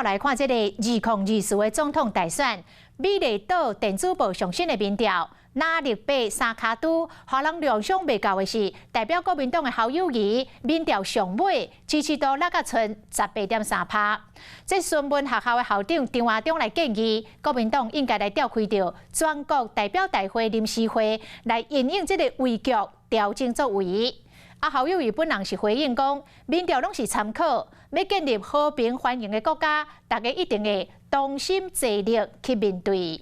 來看這个2024的總統大選，美麗島電子報上新的民調，藍綠白三跤拄，予人料想袂到的是，代表國民黨的侯友宜民調上尾支持度落甲賰18.3趴。這孫文學校的校長張亞中來建議，國民黨應該來召開著全國代表大會臨時會，來因應這个危局調整作為。啊，侯友宜本人是回應講，民調攏是參考，欲建立和平繁榮的國家，大家一定會同心齊力去面對。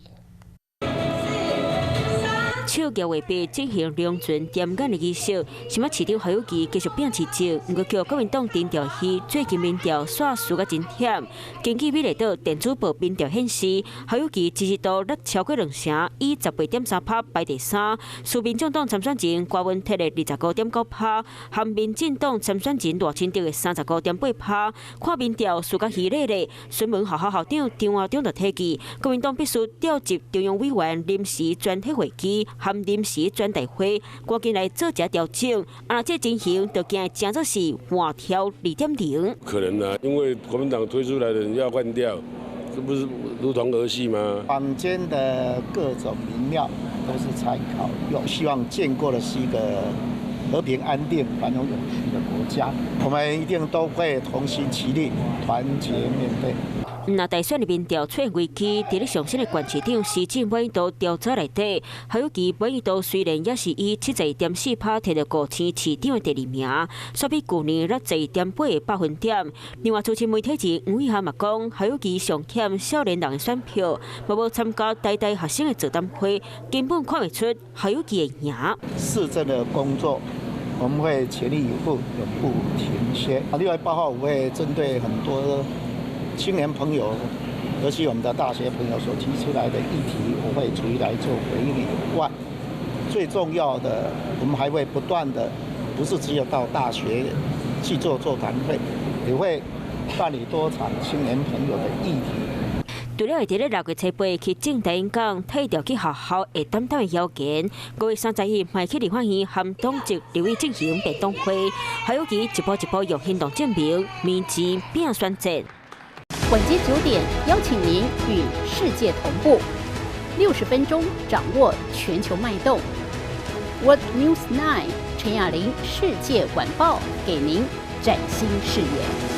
手舉畫筆進行龍船點眼的儀式，新北市長侯友宜繼續拼市政，毋過予國民黨頂調去，最近民調煞輸甲真忝。根據美麗島電子報民調顯示，侯友宜支持度落超過兩成，以18.3趴排第三，輸民眾黨參選人柯文哲的25.9趴，和民進黨參選人賴清德的35.8趴。看民調輸甲稀咧咧，孫文學校校長張亞中就提議，國民黨必須召集中央委員臨時全體會議和臨時全代會，趕緊來做一下調整。啊，這情形就驚成做是換跳2.0。可能啊，因為國民黨推出來的人要換掉，這不是如同兒戲嗎？坊間的各種民調都是參考用，希望建構的是一個和平安定、繁榮永續的國家。我們一定都會同心齊力、團結面對。若大選的民調出現危機，佇咧上新的縣市長施政滿意度調查內底，侯友宜滿意度雖然也是以71.4趴摕著五星市長的第二名，煞比舊年落11.8個百分點。另外，資深媒體人黃偉涵嘛講，侯友宜上欠少年人的選票，嘛無參加台大學生的座談會，根本看袂出侯友宜的影。市政的工作，我們會全力以赴，永不停歇。6月8號，我會針對很多青年朋友，尤其我們的大學朋友所提出來的議題，我會逐一來做回應以外，最重要的，我們還會不斷的，不是只有到大學去做座談會，也會辦理多場青年朋友的議題。除了會佇咧6月初8去政大演講，退調去學校會擔當的要件，5月31嘛去立法院和黨籍立委進行辯論會，侯友宜一步一步用行動證明，明前拼選戰。晚間9點，邀請您與世界同步，60分鐘掌握全球脈動。World News 9 陳雅玲世界晚報，給您嶄新視野。